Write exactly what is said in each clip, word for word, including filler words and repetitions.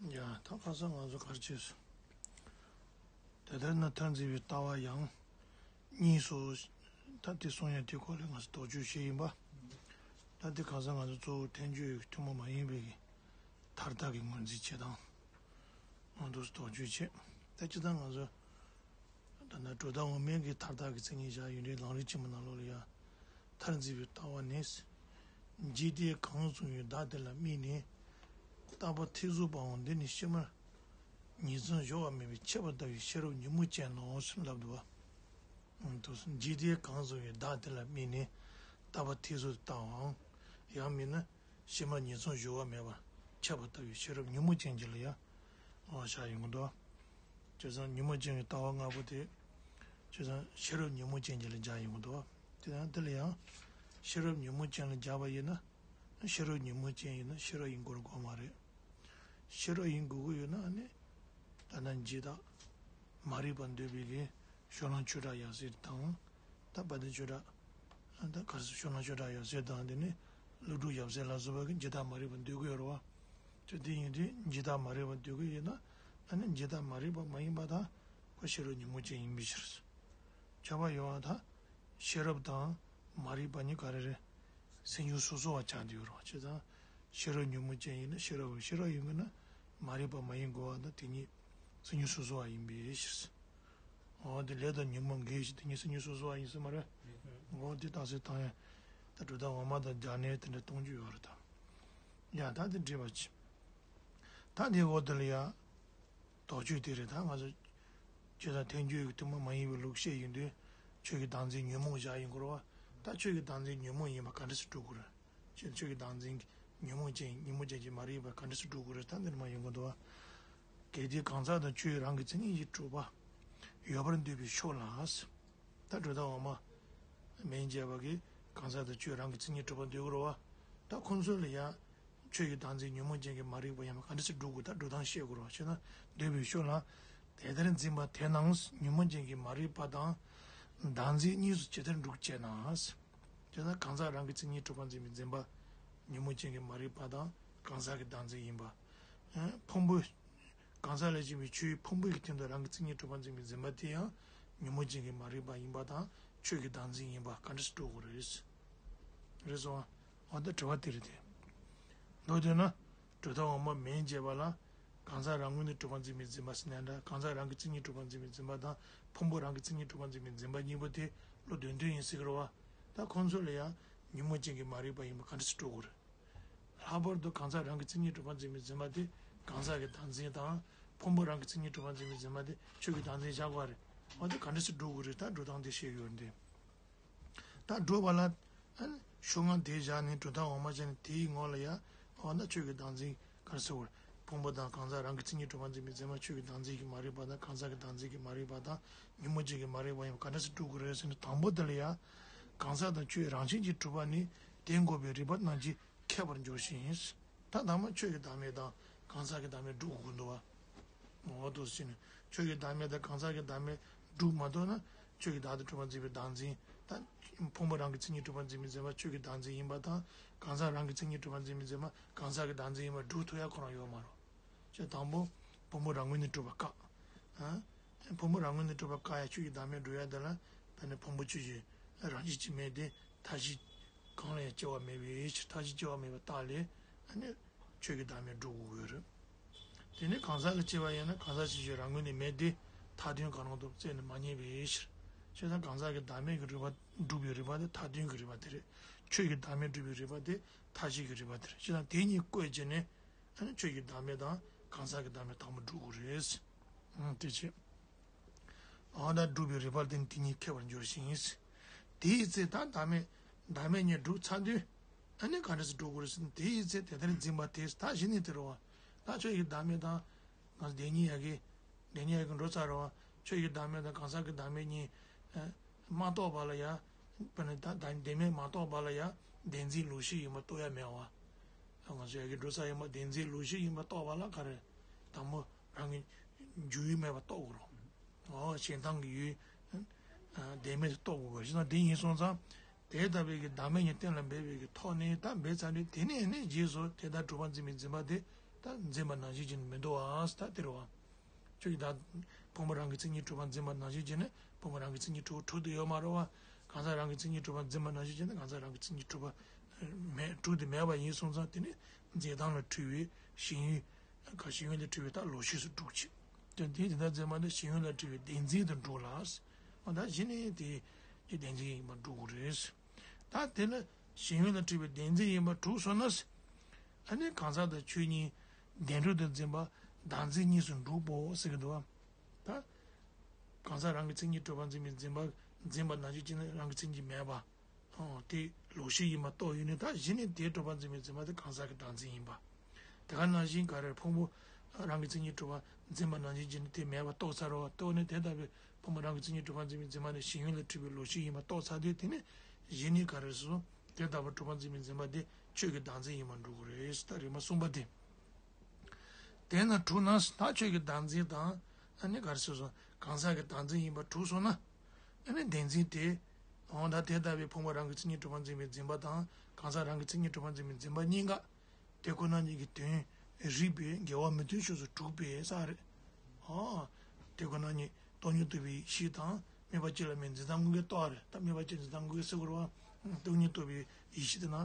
ཡ་ད་ཁ་སང་ང་ཚོ་ག་རེ་བྱས་སོང་། དེ་ལྟར་ན་མཐར་འཛིན་པའི་ལྟ་བ་ཡང་གཉིས་སོ། ད་དེ་གསུང་ཡ་དེ་སྐོར་ལ་ང་ཚོ་དོགས་གཅོད་བྱས་ཡིན་པ། ད་དེ་ཁ་སང་ང་ཚོ་གཙོ་བོ་ཐལ་འགྱུར་ཐུན་མོང་མ་ཡིན་པའི་མཐར་ཐུག་གི་ངོས་འཛིན་བྱེད་སྟངས་ང་ཚོ་དོགས་གཅོད་བྱས། ད་སྤྱིར་བཏང་ང་ཚོ་ད་ལྟ་གྲུབ་མཐའ་དབུ་མའི་གི་མཐར་ཐུག་གི་མཚན་ཉིད་བཞག་ཡོད་རེད། ལམ་རིམ་ཆེན་མོ་ནང་ལོགས་ལ་ཡ། མཐར་འཛིན་པའི་ལྟ་བ་ནི། འཇིག་རྟེན་གང་བཟུང་བའི་བདག་དེ་ལ་དམིགས་ནས། རྟག་པ་ཐེར་ཟུག་པའང་འདི་ནི་ཕྱི་མར་ཉིང་མཚམས་སྦྱོར་བ་མེད་པའི་ཆད་པ་ལྟ་བུའི་ཤེས་རབ་ཉོན་མོངས་ཅན་ནོ་ཞེས་ལབ་འདུག་པ། འཇིག་རྟེན་གང་བཟུང་བའི་བདག་དེ་ལ་དམིགས་ནས། རྟག་པ་ཐེར་ཟུག་ཏུ་ལྟའོ། ཡང་མིན་ན། ཕྱི་མར་ཉིང་མཚམས་སྦྱོར་བ་མེད་པར་ཆད་པ་ལྟ་བུའི་ཤེས་རབ་ཉོན་མོངས་ཅན་གྱི་ལ་ཡང་བཞག་ཡོང་གི་འདུག། བྱས་ཙང་ཉོན་མོངས་ཅན་གྱི་ལྟ་བ་ལྔ་པོ་དེ། བྱས་ཙང་ཤེས་རབ་ཉོན་མོངས་ཅན་གྱི་ལ་སྦྱར་ཡོང་གི་འདུག། དེ་ཡང་དེ་ལ་ཡང་ཤེས་རབ་ཉོན་མོངས་ཅན་ལ་སྦྱར་བ་ཡིན་ན། ཤེས་རབ་ཉོན་མོངས་ཅན་ཡིན་ན་ཤེས་རབ་ཡིན་དགོས་དགོས་མ་རེད། ཤེས་རབ་ཡིན་དགོས་ཀྱི་ཡོད་ན་ནི། ད་ལྟ་འཇིག་ལྟ། མ་རིག་པ་འདོད་པའི་གི་ཕྱོགས་གླང་ཆོས་གྲགས་ཡབ་སྲས་དང་། ད་དཔལ་ལྡན་ཆོས་གྲགས། ད་ག་རེ་ཟེར་ཕྱོགས་གླང་ཆོས་གྲགས་ཡབ་སྲས་དང་དེ་ནས་ཀླུ་སྒྲུབ་ཡབ་སྲས་ལ་སོགས་པ་གི་འཇིག་ལྟ་མ་རིག་པ་འདོད་ཀྱི་ཡོད་རེད་བ། དེ་དེ་ཡིན་དུས་འཇིག་ལྟ་མ་རིག་པ་འདོད་ཀྱི་ཡོད་ན། ཨ་ནི་འཇིག་ལྟ་མ་རིག་པ་མ་ཡིན་པ་དང་། ཁོ་ཤེས་རབ་ཉོན་མོངས་ཅན་ཡིན་པའི་ཕྱིར། ཁྱབ་པ་ཡོད་པ་དང་། ཤེས་རབ་དང་མ་རིག་པ་གཉིས་ག་རེ་རེད། སེམས་བྱུང་སོ་སོ་བ་ཆགས་བསྡད་ཡོད་རེད་བ། བྱས་ཙང་། ཤེས་རབ་ཉོན་མོངས་ཅན་ཡིན་ན་ཤེས་རབ་ཤེས་རབ་ཡིན་དགོས་ན། མ་རིག་པ་མ་ཡིན་དགོས་པ་དང་དེ་གཉིས། སེམས་བྱུང་སོ་སོ་བ་ཡིན་པའི་ཕྱིར། འོ་དེ་ལས་དང་ཉོན་མོངས་འགལ་ཞིང་དེ་གཉིས་སེམས་བྱུང་སོ་སོ་བ་ཡིན་ཟེར་མ་རེད། འོ་དེ་རྟགས་གསལ་བཏང་ཡ། ད་གྲུབ་མཐའ་དབུ་མ་དང་སྦྱར་ནས་དེ་འདྲ་གཏོང་རྒྱུ་ཡོད་རེད་ད། ཡ་ད་དེ་འགྲིག་པ་ཅི། ད་དེ་འོ་དེ་ལ་ཡ། དོགས་གཅོད་དེ་རེད་ད་ང་ཚོ། ཆོས་དང་ཐལ་འགྱུར་གྱི་ཐུན་མོང་མ་ཡིན་པའི་ལུགས་བཤད་ཡོང་དུས། ཆོས་ཀྱི་བདག་འཛིན་ཉོན་མོངས་བཞག་ཡོང་གི་རེད་བ། ད་ཆོས་ཀྱི་བདག་འཛིན་ཉོན་མོངས་ཡིན་པ་ག་འདྲ་སེ་སྒྲུབ་དགོས་རེད། ཆོས་ཆོས་ཀྱི་བདག་འཛིན་ཉོན་མོངས་ཅན་ཉོན་མོངས་ཅན་གྱི་མ་རིག་པ་ག་འདྲ་སེ་སྒྲུབ་དགོས་རེད་ད་འདི་ནས་མར་ཡོང་གི་འདུག་བ། གལ་ཏེ་གང་ཟག་དང་ཆོས་རང་གི་མཚན་ཉིད་ཀྱིས་གྲུབ་པ། ཡོད་པར་འདོད་པའི་ཕྱོགས་ལ། ད་གྲུབ་མཐའ་དབུ་མ། མན་ཆད་པ་གིས་གང་ཟག་དང་ཆོས་རང་གི་མཚན་ཉིད་གྲུབ་པར་འདོད་ཀྱི་རེད་བ། ད་ཁོང་ཚོ་ལ་ཡང་། ཆོས་ཀྱི་བདག་འཛིན་ཉོན་མོངས་ཅན་གྱི་མ་རིག་པ་ཡིན་པ་ག་འདྲ་སེ་སྒྲུབ་དགོས་ད་སྒྲུབ་སྟངས་བཤད་དགོས་རེད་བ་ཞེ་ན། འདོད་པའི་ཕྱོགས་ལ། དེ་ལྟར་འཛིན་པ་དེ་རྣམས་ཉོན་མོངས་ཅན་གྱི་མ་རིག་པ་དང་། བདག་འཛིན་གཉིས་སུ་ཇི་ལྟར་འགྲུབ་ཅེ་ན། ཅེ་ན་གང་ཟག་རང་གི་མཚན་ཉིད་གྲུབ་པར་འཛིན་པའི་འཛིན་པ། ཉོན་མོངས་ཅན་གྱི་མ་རིག་པ་དང་གང་ཟག་གི་བདག་འཛིན་ཡིན་པ། ཕུང་པོ། གང་ཟག་ལས་བྱུང་བའི་ཆོས་ཕུང་པོའི་སྟེང་དུ་རང་གི་མཚན་ཉིད་གྲུབ་པར་འཛིན་པའི་འཛིན་པ་དེ་ཡང་ཉོན་མོངས་ཅན་གྱི་མ་རིག་པ་ཡིན་པ་དང་ཆོས་ཀྱི་བདག་འཛིན་ཡིན་པ་ག་འདྲ་སེ་སྒྲུབ་དགོས་རེད། རེད་སོང་ཨ། འོ་ད་དྲི་བ་དེ་རེད་དེ། མདོར་བསྡུས་ན། གྲུབ་མཐའ་དབུ་མ་མན་ཆད་པ་ལ། གང་ཟག་རང་ངོས་ནས་གྲུབ་པར་འཛིན་པའི་འཛིན་པ་ཟེར་ན་འདྲ་གང་ཟག་རང་གི་མཚན་ཉིད་གྲུབ་པར་འཛིན་པའི་འཛིན་པ་དང་ཕུང་པོ་རང་གི་མཚན་ཉིད་གྲུབ་པར་འཛིན་པའི་འཛིན་པ་གཉིས་པོ་དེ་བློ་དོན་མཐུན་ཡིན་ཟེར་གི་རེད་བ། ད་ཁོང་ཚོ་ལ་ཡང་ཉོན་མོངས་ཅན་གྱི་མ་རིག་པ་ཡིན་པ་ག་འདྲ་སེ་སྒྲུབ་དགོས་རེད། ལྷག་པར་དུ་གང་ཟག་རང་གི་མཚན་ཉིད་གྲུབ་པར་འཛིན་པའི་འཛིན་པ་དེ་གང་ཟག་གི་བདག་འཛིན་དང་ཕུང་པོ་རང་གི་མཚན་ཉིད་གྲུབ་པར་འཛིན་པའི་འཛིན་པ་དེ་ཆོས་ཀྱི་བདག་འཛིན་བཞག་དགོས་རེད། འོ་དེ་ག་འདྲ་སེ་སྒྲུབ་དགོས་རེད་ད་སྒྲུབ་སྟངས་དེ་བཤད་ཡོད་རེད། ད་སྒྲུབ་པ་ལ། ཨ་ནི་ཤུགས་སྔ་དེ་བཞག་ནས་གྲུབ་མཐའ་འོག་མ་བྱས་ནས་དེའི་ངོ་ལ་ཡ། འོ་ན་ཆོས་ཀྱི་བདག་འཛིན་ག་རེ་ཟེར་བར། ཕུང་པོ་དང་གང་ཟག་རང་གི་མཚན་ཉིད་གྲུབ་པར་འཛིན་པའི་འཛིན་པ་ཆོས་ཀྱི་བདག་འཛིན་གྱི་མ་རིག་པ་དང་གང་ཟག་གི་བདག་འཛིན་གྱི་མ་རིག་པ་དང་ཉོན་མོངས་ཅན་གྱི་མ་རིག་པ་ཡིན་པ་ག་འདྲ་སེ་སྒྲུབ་དགོས་རེད་ཟེར་ན་དང་པོ་དེ་ལ་ཡ། གང་ཟག་དང་ཆོས་རང་བཞིན་གྱིས་གྲུབ་པ་ནི་དེ་འགོག་པའི་རིགས་པ་རྣམས་ཀྱིས་ཁྱད་པར་འགྱུར་ཞིང་། ད་དང་པོ་ཆོས་ཀྱི་བདག་མེད་དང་གང་ཟག་གི་བདག་མེད་སྒྲུབ་དགོས་འདུག་བ། འོ་དོ་ཟེར་ནས་ཆོས་ཀྱི་བདག་མེད་དང་གང་ཟག་གི་བདག་མེད་སྒྲུབ་མ་ཐུབ་ན་ཆོས་ཀྱི་བདག་ཏུ་གྲུབ་པར་འཛིན་པའི་བདག་འཛིན་དང་། ཕུང་པོ་རང་གི་མཚན་ཉིད་གྲུབ་པར་འཛིན་པའི་འཛིན་པ་ཆོས་ཀྱི་བདག་འཛིན་ཡིན་པ་དང་གང་ཟག་རང་གི་མཚན་ཉིད་གྲུབ་པར་འཛིན་པའི་འཛིན་པ་གང་ཟག་གི་བདག་འཛིན་ཡིན་པ་སྒྲུབ་ཐུབ་ཡ་ཁོ་རང་ཡོད་མ་རེད། ཅེས་དང་པོ་ཕུང་པོ་རང་ངོས་ནས་གྲུབ་པ་བཀག་ཨ། ཕུང་པོ་རང་ངོས་ནས་གྲུབ་པ་བཀག་ཡ་ཆོས་ཀྱི་བདག་མེད་སྒྲུབ་ཡ་དེ་ལ་དཔེར་ན་ཕུང་པོ་ཆོས་ཅན་རང་བཞིན་གྱིས་མེད་དེ་མཐའ་བཞི་གང་ལ་ཡང་སྐྱེ་བ་མེད་པའི་ཕྱིར་མཐའ་བཞི་སྐྱེ་བ་མེད་པ་རྟགས་ལས་ཨ་ནི། ཆོས་ཀྱི་བདག་མེད་སྒྲུབ་དགོས་ཀྱི་ཡོད་རེད། དེ་ནས་གང་ཟག་ལ་སྐྱེ་བ་ཡིན་ན་གང་ཟག་ཅིག་ཤོས་རང་ངོས་ནས་མེད་དེ་མཐའ་དོན་གང་རུང་དུ་བཙལ་ནས་མ་རྙེད་པའི་ཕྱིར། བྱས་ཙང་གང་ཟག་གི་བདག་མེད་ཀྱི་རིགས་པ་སྒྲུབ་པའི་རིགས་པ་དེ་མཐའ་དོན་གྱི་རིགས་པ་དེ་རེད། ཆོས་ཀྱི་བདག་མེད་སྒྲུབ་པའི་རིགས་པ་དེ་མཐའ་བཞི་གི་རིགས་པ་དེ་རེད། བྱས་ཙང་དེ་གཉིས་བཀོད་བྱས་ནས་ཨ་ནི་ཆོས་ཀྱི་བདག་མེད་དང་གང་ཟག་གི་བདག་མེད་དང་པོ་སྒྲུབ་དགོས་རེད། ཨང་དེ་བྱས། འོ་ན་སྒྲུབ་པའི་རིགས་པ་དེ་ནི་དེ་གཉིས་ཁྱད་པར་འགྱུར་ཞིང་། དེའི་ཚེ་ད་བདག་མེད་བདག་མེད་གཉིས་སྒྲུབ་ཚར་དུས་ཨ་ནི་ག་འདྲ་སེ་སྒྲུབ་དགོས་རེད་ཟེར་ན་དེའི་ཚེ་དེ་ལྟར་འཛིན་པ་དེ་ད་གཞི་ནས་དེ་རེད་བ། ད་ཆོས་ཀྱི་བདག་མེད་དང་ང་ཚོ་བདེན་གཉིས་ཡ་གི་བདེན་གཉིས་ཡ་གི་འགྲོ་ཚར་རེད་བ། ཆོས་ཀྱི་བདག་མེད་དང་གང་ཟག་གི་བདག་མེད་གཉིས་མ་རྟོགས་པ་ལ་ཡ། དཔེར་ན་ད་ད་བདེན་མེད་མ་རྟོགས་པ་ལ་ཡ་བདེན་འཛིན་ལོག་ཤེས་ཡིན་པ་རྟོགས་ཡ་མེད་བ། ང་ཚོ་ཡ་གི་འགྲོ་ས་ཡིན་པ་བདེན་འཛིན་ལོག་ཤེས་ཡིན་པ་རྟོགས་པ་ལ་ག་རེ། དང་པོ་རང་གི་འཇུག་ཡུལ་མེད་པ་རྟོགས་དགོས་རེད། འོ་ཞེ་སྡང་གི་ཡུལ་བདེན་མེད་དུ་རྟོགས་དགོས་པ་ཞེ་ན་དེ་ཡིན་སོང་ཙང་དེ་ལྟ་བུའི་གི་བདག་མེད་གཉིས་གཏན་ལ་འབེབས་པའི་གི་ཐོག་ནས་ད་འབེབས་ཚར་དུས་དེ་ནས་ནི་རྗེས་སུ་དེ་ལྟར་གྲུབ་པར་འཛིན་པའི་འཛིན་པ་དེ་ད་ ད་འཛིན་པ་ནང་བཞིན་བྱས་ནས་མི་འདུག་བ། ད་དེ་རེད་བ། ཁྱོད་ཀྱིས་ད་ཕུང་པོ་རང་གི་མཚན་ཉིད་གྲུབ་པ་འཛིན་པ་ནང་བཞིན་བྱས་ནས་ཕུང་པོ་རང་གི་མཚན་ཉིད་གྲུབ་གྲུབ་ཏུ་ཡོད་མ་རེད་བ། གང་ཟག་རང་གི་མཚན་ཉིད་གྲུབ་པ་འཛིན་པ་ནང་བཞིན་བྱས་ནས་གང་ཟག་རང་གི་མཚན་ཉིད་གྲུབ་པ་མེད་གྲུབ་ཏུ་མེད་པ་ཡིན་སོང་ཙང་དེ་ནི་འཛིན་སྟངས་ལ་འཁྲུལ་བའི་ཞེན་ཡུལ། ག་ཞེན་ཡུལ་ལ་འཁྲུལ་བའི་ད་ལོག་ཤེས་སུ་གྲུབ་ཅིང་། དེ་དེ་དེ་ལྟར་འཛིན་པ་ནི་ཞེན་ཡུལ་ལ་འཁྲུལ་བའི་བདེན་འཛིན་དུ་འགྲོ་ལ། འོ་ད་གཞི་ནས་དེ་ཀྱི་བདེན་འཛིན་ཡིན་པར་འགྲོ་དགོས་རེད། ད་དེ་ལ་ཞེན་ཡུལ་ལ་འཁྲུལ་བའི་བདེན་འཛིན་ཡིན་པར་གྲུབ་སོང་ན། ཨ་ནི་གང་ཟག་དང་ཆོས་ཉིད་བདེན་གྲུབ་ཏུ་འཛིན་པ་བདག་འཛིན་གཉིས་སུ་འགྲུབ་བོ་ཟེར་གྱི་འདུག་བ། ད་གང་ཟག་རང་གི་མཚན་ཉིད་གྲུབ་པ་འཛིན་པའི་འཛིན་པ་འཛིན་པ་ནང་བཞིན་བྱས་ནས་རང་གི་མཚན་ཉིད་མེད་པ། ཨོ། དེ་ལོག་ཤེས་ཡིན་པ་རྟོགས་ཡོད་ནས་ད་གཞི་ནས་དེ་གྲུབ་པ་འཛིན་པའི་འཛིན་པ་དེ་གང་ཟག་གི་བདག་འཛིན་ཡིན་པ། དེ་ག་ནང་བཞིན་ག་རེ་ཕུང་པོ་རང་གི་མཚན་ཉིད་གྲུབ་པ་འཛིན་པ་ནང་བཞིན་བྱས་ནས་དེ་མེད་པ་རྟོགས་ཚར་བ་རྟོགས་ནས་དེ་ལྟ་བུའི་ཕུང་པོ་རང་གི་མཚན་ཉིད་གྲུབ་པ་འཛིན་པའི་འཛིན་པ་ནི་ཞེན་ཡུལ་ལ་འཁྲུལ་བའི་ལོག་ཤེས་ཡིན་པ་རྟོགས་ཚར་དུས་དེ་ནི་གཞི་ནས་ག་རེ་སོ་དེ་ལྟ་བུ་གྲུབ་པ་འཛིན་པའི་འཛིན་པ་དེ་ཆོས་ཀྱི་བདག་འཛིན་ཡིན་པར་འགྲོ་གི་རེད། ད་རིམ་པ་གསུམ་པ་དེ། དེས་ན་གྲུབ་ན་ད་ཆོས་ཀྱི་བདག་འཛིན་དང་ཨ་ནི་ག་རེ་ཟེར་སོང་གང་ཟག་གི་བདག་འཛིན་ཡིན་པར་གྲུབ་སོང་ན། ཨ་ནི་བདེན་འཛིན་དེ། འོ་ད་དེ་ལྟ་བུའི་ཕུང་པོ་རང་གི་མཚན་ཉིད་གྲུབ་པ་འཛིན་པའི་འཛིན་པ་དང་གང་ཟག་རང་གི་མཚན་ཉིད་གྲུབ་པ་འཛིན་པའི་འཛིན་པ་གཉིས་ཀ་དེ་ཁོ་ན་ཉིད་ཀྱི་དོན་རིག་པས་འགལ་བ་མི་མཐུན་ཕྱོགས་སུ་གྲུབ་པས་ས་རེད། ཨོ། དེ་ཁོ་ན་ཉིད་སྟོང་ཉིད་རྟོགས་པའི་ཡེ་ཤེས་དང་སྨྲས་པ་གཅིག་ལ་མེད་འཛིན་སྟངས་དངོས་ཀྱི་རྟོགས་རེད། ད་སྨྲས་པ་གཅིག་འཛིན་སྟངས་དངོས་ཀྱི་སེ་གོ་ར་བ་སྟོང་ཉིད་རྟོགས་པའི་ཡེ་ཤེས་དེ་ན་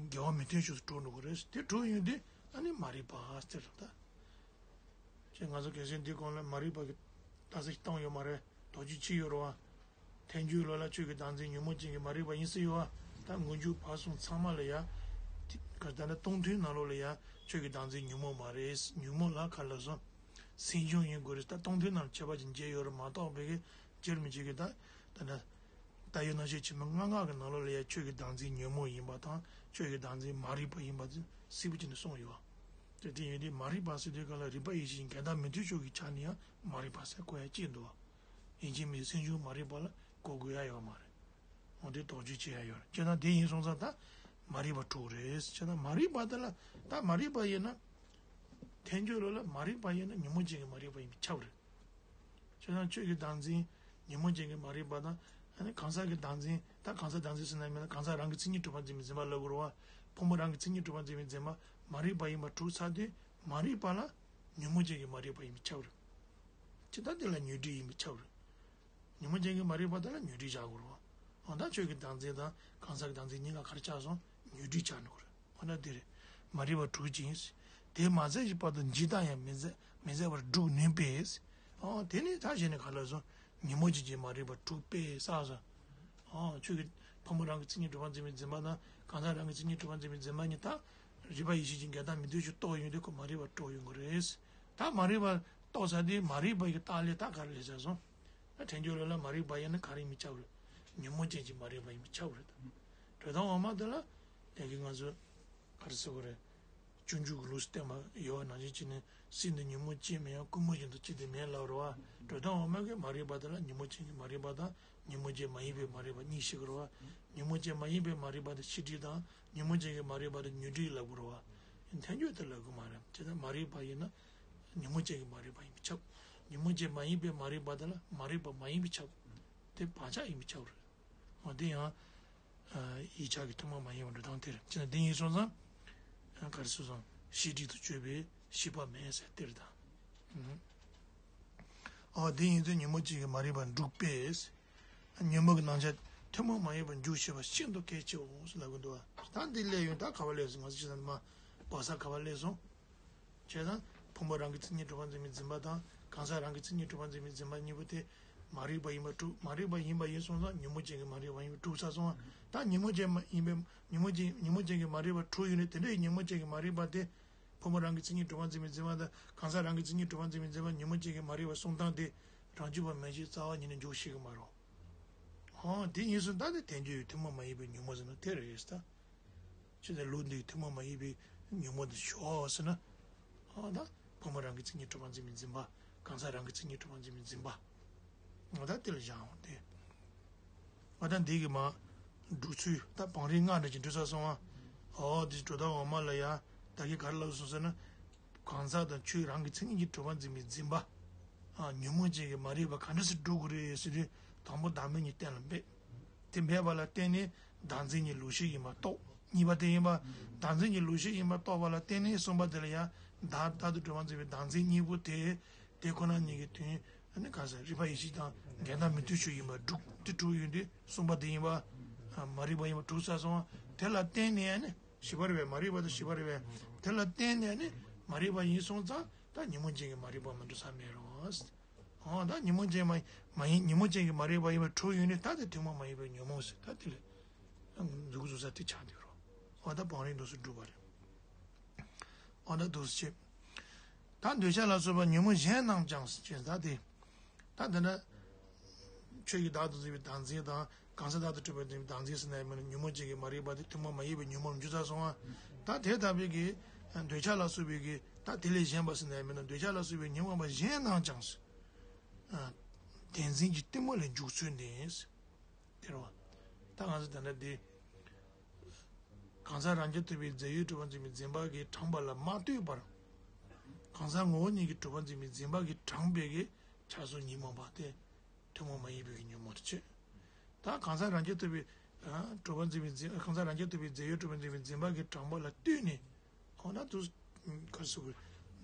འགལ་བ་མི་མཐུན་ཕྱོགས་སུ་གྲུབ་འགྲོ་གི་རེད། དེ་གྲུབ་ཡོང་དུས་ཨ་ནི་མ་རིག་པ་ཟེར་རེད་ད། ཅེས་ང་ཚོ་རྒན་གཞོན་འདིའི་གོང་ལ་མ་རིག་པ་གི་རྟགས་གསལ་ཞིག་བཏང་ཡོད་མ་རེད། དོགས་གཅོད་བྱས་ཡོད་རེད་བ། ཐལ་འགྱུར་ལུགས་ལ་ཆོས་ཀྱི་བདག་འཛིན་ཉོན་མོངས་ཅན་གྱི་མ་རིག་པ་ཡིན་སྲིད་ཡོད་བ། ད་མངོན་བརྗོད་བར་གསུམ་ཚང་མ་ལ་ཡ། ག་ད་ནི་སྟོང་ཐུན་ནང་ལོགས་ལ་ཡ་ཆོས་ཀྱི་བདག་འཛིན་ཉོན་མོངས་མ་རེད། ཉོན་མོངས་ལ་ག་ལ་སོང་། སེམས་བྱུང་ཡིན་དགོས་རེད། ད་སྟོང་ཐུན་ནང་ཁྱད་པར་ཅིག་འབྱེད་ཡོད་རེད་མ་གཏོགས་བོད་ཀྱི་འགྱུར་མི་འགྱུར་གྱི་ད་ད་ནི། ད་ཡོད་ན་ཆོས་ཆེན་མོ་ལྔ་སྔགས་ཀྱི་ནང་ལོགས་ལ་ཡ་ཆོས་ཀྱི་བདག་འཛིན་ཉོན་མོངས་ཡིན་པ་དང་ཆོས་ཀྱི་བདག་འཛིན་མ་རིག་པ་ཡིན་པ་དེ་གསལ་པོ་བྱས་ནས་གསུངས་ཡོད་བ། དེ་དེ་ཡིན་དུས་མ་རིག་པ་ཟེར་དུས་ག་ལ་རིག་པ་ཡེ་ཤེས་འགལ་ཟླ་མི་མཐུན་ཕྱོགས་ཀྱི་ཆ་ནས་ཡང་མ་རིག་པ་ཟེར་གོ་ཡ་གཅིག་འདུག་བ། ཡིན་གཅིག་མིན་སེམས་བྱུང་མ་རིག་པ་ལ་གོ་དགོས་ཡ་ཡོད་མ་རེད། འོ་དེ་དོགས་གཅོད་བྱེད་ཡ་ཡོད་རེད། བྱས་ན་དེ་ཡིན་སོང་ཙང་ད་མ་རིག་པ་གྲུབ་རེད། བྱས་ན་མ་རིག་པ་དེ་ལ་ད་མ་རིག་པ་ཡིན་ན། ཐལ་འགྱུར་ལུགས་ལ་མ་རིག་པ་ཡིན་ན་ཉོན་མོངས་ཅན་གྱི་མ་རིག་པ་ཡིན་པས་ཁྱབ་རེད། བྱས་ཙང་ཆོས་ཀྱི་བདག་འཛིན་ཉོན་མོངས་ཅན་གྱི་མ་རིག་པ་དང་ཨ་ནི་གང་ཟག་གི་བདག་འཛིན་ད་གང་ཟག་བདག་འཛིན་ཟེར་ན་མིན་ན་གང་ཟག་རང་གི་མཚན་ཉིད་གྲུབ་པ་འཛིན་པའི་འཛིན་པ་ལབ་དགོས་རེད་བ། ཕུང་པོ་རང་གི་མཚན་ཉིད་གྲུབ་པ་འཛིན་པའི་འཛིན་པ་མ་རིག་པ་ཡིན་པ་གྲུབ་ཚར་དུས་མ་རིག་པ་ལ་ཉོན་མོངས་ཅན་གྱི་མ་རིག་པ་ཡིན་པས་ཁྱབ་རེད། ཇི་ལྟར་དེ་ལ་ཉོན་སྒྲིབ་ཡིན་པས་ཁྱབ་རེད། ཉོན་མོངས་ཅན་གྱི་མ་རིག་པ་དེ་ལ་ཉོན་སྒྲིབ་བཞག་དགོས་རེད་བ། འོ་ད་ཆོས་ཀྱི་བདག་འཛིན་དང་གང་ཟག་གི་བདག་འཛིན་གཉིས་ཀ་ག་རེ་ཆགས་སོང་ཉོན་སྒྲིབ་ཆགས་འགྲོ་གི་རེད། འོ་ན་དེ་རེད། མ་རིག་པ་གྲུབ་ཅིང་། དེ་མ་ཟད་ཀྱི་བར་དུ་འཇིག་ལྟ་ཡང་མི་ཟད་མི་ཟད་པར་སྒྲུབ་ནུས་པས། ཨོ་དེ་ནི་ད་གཞི་ནས་ག་ལ་སོང་ཉོན་མོངས་ཅན་གྱི་མ་རིག་པ་གྲུབ་པས་བསགས་སོ། ཨོ་ཆོས་ཀྱི་ཕུང་པོ་རང་གི་མཚན་ཉིད་གྲུབ་པ་འཛིན་པའི་འཛིན་པ་དང་གང་ཟག་རང་གི་མཚན་ཉིད་གྲུབ་པ་འཛིན་པའི་འཛིན་པ་གཉིས་ད་རིག་པ་ཡེ་ཤེས་ཀྱི་འགལ་ཟླ་མི་མཐུན་ཕྱོགས་རྟོགས་ཡོང་དུས་ཁོ་མ་རིག་པ་གྲུབ་ཡོང་གི་རེད། ད་མ་རིག་པ་རྟོགས་ཚར་དུས་མ་རིག་པ་ཡི་རྟགས་ལས་ད་ག་རེ་ལས་ཚར་སོང་། ད་ཐལ་འགྱུར་ལུགས་ལ་མ་རིག་པ་ཡིན་ན་ག་རེ་ཡིན་པས་ཁྱབ་རེད། ཉོན་མོངས་ཅན་གྱི་མ་རིག་པ་ཡིན་པས་ཁྱབ་རེད། གྲོལ་སྟངས་འོག་མ་དེ་ལ་ཡ་གི་ང་ཚོ་ག་རེ་ཟེར་དགོས་རེད། སྤྱོད་འཇུག་གི་ལུགས་སུ་བསྟན་པ་ཡོད་པ་ནང་བཞིན་བྱས་ནས་སྲིད་འདི་ཉོན་མོངས་ཅན་མིན་ཡང་ཀུན་རྨོངས་བཞིན་དུ་ཅི་སྟེ་མེད་ལབ་རེད་བ། གྲོལ་སྟངས་འོག་མ་གི་མ་རིག་པ་དེ་ལ་ཉོན་མོངས་ཅན་གྱི་མ་རིག་པ་དང་ཉོན་མོངས་ཅན་མ་ཡིན་པའི་མ་རིག་པ་གཉིས་བཤད་ཀྱི་རེད་བ། ཉོན་མོངས་ཅན་མ་ཡིན་པའི་མ་རིག་པ་དེ་ཤེས་སྒྲིབ་དང་ཉོན་མོངས་ཅན་གྱི་མ་རིག་པ་དེ་ཉོན་སྒྲིབ་ལབ་དགོས་རེད་བ། ཐལ་འགྱུར་དེ་ལབ་དགོས་མ་རེད། བྱས་ཙང་མ་རིག་པ་ཡིན་ན། ཉོན་མོངས་ཅན་གྱི་མ་རིག་པ་ཡིན་པས་ཁྱབ། ཉོན་མོངས་ཅན་མ་ཡིན་པའི་མ་རིག་པ་དེ་ལ་མ་རིག་པ་མ་ཡིན་པས་ཁྱབ། དེ་བག་ཆགས་ཡིན་པས་ཁྱབ་རེད། འོ་དེ་ཡང་། ཡིག་ཆ་གི་ཐུན་མོང་མ་ཡིན་པ་འགྲོ་སྟངས་དེ་རེད། ཅི་ན་དེ་ཡིན་སོང་ཙང་། ག་རེ་ཟེར་སོང་། ཤེས་སྒྲིབ་ཏུ་གྱུར་པའི་ཤེས་པ་མེད་ཟེར་དེ་རེད་ད། འོ་དེ་ཡིན་ཚེ་ཉོན་མོངས་ཅན་གྱི་མ་རིག་པ་འགྲུབ་པས། ཉོན་མོངས་ཀྱི་རྣམ་གཞག་ཐུན་མོང་མ་ཡིན་པར་འཇུག་ཤེས་པ་ཤིན་ཏུ་གལ་ཆེའོ་ཟེར་ལབ་ཀྱི་འདུག་བ། ད་འདི་སླེབས་ཡོང་ད་ག་བ་སླེབས་སོང་ང་ཚོ་ཅི་ན་མ་བག་ཆགས་ག་བ་སླེབས་སོང་། བྱས་ཙང་ཕུང་པོ་རང་གི་མཚན་ཉིད་གྲུབ་པ་འཛིན་པའི་འཛིན་པ་དང་གང་ཟག་རང་གི་མཚན་ཉིད་གྲུབ་པ་འཛིན་པའི་འཛིན་པ་གཉིས་པོ་དེ་མ་རིག་པ་ཡིན་པ་གྲུབ། མ་རིག་པ་ཡིན་པ་ཡིན་སོང་ཙང་ཉོན་མོངས་ཅན་གྱི་མ་རིག་པ་ཡིན་པ་གྲུབ་ཚར་སོང་བ། ད་ཉོན་མོངས་ཅན་མ་ཡིན་པའི་ཉོན་མོངས་ཅན་ཉོན་མོངས་ཅན་གྱི་མ་རིག་པ་གྲུབ་ཡོད་ནས་དེ་འདྲའི་ཉོན་མོངས་ཅན་གྱི་མ་རིག་པ་དེ་ཕུང་པོ་རང་གི་མཚན་ཉིད་གྲུབ་པ་འཛིན་པའི་འཛིན་པ་དང་གང་ཟག་རང་གི་མཚན་ཉིད་གྲུབ་པ་འཛིན་པའི་འཛིན་པ་ཉོན་མོངས་ཅན་གྱི་མ་རིག་པ་གསུངས་སྟངས་དེ་རང་རྒྱུད་པ་མན་ཆད་རྩ་བ་ཉིད་ནས་འཇོག་ཤེས་ཀྱི་མ་རེད། ཧོ་དེ་ཡིན་སོང་ད་ནི་དལ་འབྱོར་ཡི་ཐུན་མོང་མ་ཡིན་པའི་ཉོན་མོངས་ཟེར་ན་དེ་རེད་ད། ཅི་སྟེ་ལུགས་འདིའི་ཐུན་མོང་མ་ཡིན་པའི་ཉོན་མོངས་དེ་ཞོག་ཟེར་ན། ཨ་ད་ཕུང་པོ་རང་གི་མཚན་ཉིད་གྲུབ་པ་འཛིན་པའི་འཛིན་པ། གང་ཟག་རང་གི་མཚན་ཉིད་གྲུབ་པ་འཛིན་པའི་འཛིན་པ། ཨ་ད་དེ་ལ་བཞག་འོང་སྟེ། ཨ་ད་འདི་གི་མ། སྒྲུབ་ཚུལ་ད་བང་རིམ་ལྔ་འདྲ་ཅིག་འགྲོ་ཚར་སོང་ང་། ཨོ་དེ་གྲོལ་སྟངས་འོག་མ་ལ་ཡ་ད་གིན་ག་རེ་ལབ་སོང་ཟེར་ན། གང་ཟག་དང་ཆོས་རང་གི་མཚན་ཉིད་ཀྱིས་གྲུབ་པ་འཛིན་པའི་འཛིན་པ། ཨ་ཉོན་མོངས་ཅན་གྱི་མ་རིག་པ་ག་འདྲ་སེ་སྒྲུབ་དགོས་རེད་ཟེར་དུས་དང་པོ་བདག་མེད་གཉིས་གཏན་ལ་འབེབས། དེ་འབེབས་པ་ལ་བརྟེན་ནས་བདག་འཛིན་གཉིས་ལོག་ཤེས་ཡིན་པ་རྟོགས། གཉིས་པ་དེ་ཡིན་པ། བདག་འཛིན་གྱི་ལུགས་ཤེས་ཡིན་པ་རྟོགས་པ་ལ་བརྟེན་ནས་གསུངས་པ་དེ་ལ་ཡང་བདག་ལྟར་དུ་གྲུབ་པར་འཛིན་པའི་བདག་འཛིན་གཉིས་པོ་དེ། དེ་ཁོ་ན་ཉིད་ཀྱི་དོན་ནི་ག་ས་རིག་པ་ཡེ་ཤེས་དང་འགལ་ཟླ་མི་མཐུན་ཕྱོགས་ཡིན་པ་དྲུག་དེ་དྲུག་ཡོད་དུས་གསུངས་པ་དེ་ཡིན་པ། མ་རིག་པ་ཡིན་པ་དྲུག་ས་སོང་བ་དེ་ལ་བརྟེན་ནས་ནི་བཞི་པ་རེད་པས། མ་རིག་པ་དང་བཞི་པ་རེད་པས། དེ་ལ་བརྟེན་ནས་ནི་མ་རིག་པ་ཡིན་སོང་ཙང་ད་ཉོན་མོངས་ཅན་གྱི་མ་རིག་པ་མི་འགྲོ་ས་མེད་རོ། ཨོ་ད་ཉོན་མོངས་ཅན་མ་མ་ཡིན་ཉོན་མོངས་ཅན་གྱི་མ་རིག་པ་ཡིན་པ་དྲུག་ཡོད་ནི་ད་དེ་ཐུན་མོང་མ་ཡིན་པའི་ཉོན་མོངས་ཟེར་ད་དེ་ལས་འཛུགས་འཛུགས་ས་དེ་ཆགས་འདུག་རོ། ཨོ་ད་བང་རིམ་འདུག་སུ་འགྲུབ་པ་རེད། ཨོ་ད་འདུག་སུ་བྱེད། ད་འདོད་ཆགས་ལ་སོགས་པ་ཉོན་མོངས་གཞན་རྣམས་ཀྱང་ཟེར་ད་དེ། ད་དེ་འདྲ། ཆོས་ཀྱི་བདག་ཏུ་འཛིན་པའི་བདག་འཛིན་དང་གང་ཟག་བདག་ཏུ་གྲུབ་པའི་བདག་འཛིན་ཟེར་ན་ཡང་མིན་ན་ཉོན་མོངས་ཅན་གྱི་མ་རིག་པ་དེ་ཐུན་མོང་མ་ཡིན་པའི་ཉོན་མོངས་འཇུག་ས་སོང་བ། ད་དེ་ལྟ་བུའི་གི་འདོད་ཆགས་ལ་སོགས་པའི་གི་ད་དེ་ལས་གཞན་པ་ཟེར་ན་ཡང་མིན་ན་འདོད་ཆགས་ལ་སོགས་པའི་ཉོན་མོངས་པ་གཞན་རྣམས་ཀྱང་། བདེན་འཛིན་གྱི་གཏི་མུག་ལས་འཇུག་ཚུལ་ནི། དེ་རེད་བ། ད་ང་ཚོ་ད་ལྟ་འདི། གང་ཟག་རང་རྐྱ་ཐུབ་པའི་རྫས་ཡོད་གྲུབ་པར་འཛིན་པའི་འཛིན་པ་གིས་དྲངས་པ་ལ་མ་ལྟོས་པར། གང་ཟག་ངོ་བོ་ཉིད་ཀྱིས་གྲུབ་པར་འཛིན་པའི་འཛིན་པ་གིས་དྲངས་པའི་གི་ཆགས་སོགས་ཉོན་མོངས་པ་སྟེ། ཐུན་མོང་མ་ཡིན་པའི་གི་ཉོན་མོངས་དེ་བྱེད། ད་གང་ཟག་རང་རྐྱ་ཐུབ་པའི་གྲུབ་པར་འཛིན་པའི་འཛིན་གང་ཟག་རང་རྐྱ་ཐུབ་པའི་རྫས་ཡོད་གྲུབ་པར་འཛིན་པའི་འཛིན་པ་གིས་དྲངས་པ་ལ་ལྟོས་ནས། འོ་ན་དུ། ག་རེ་ཟེར་དགོས།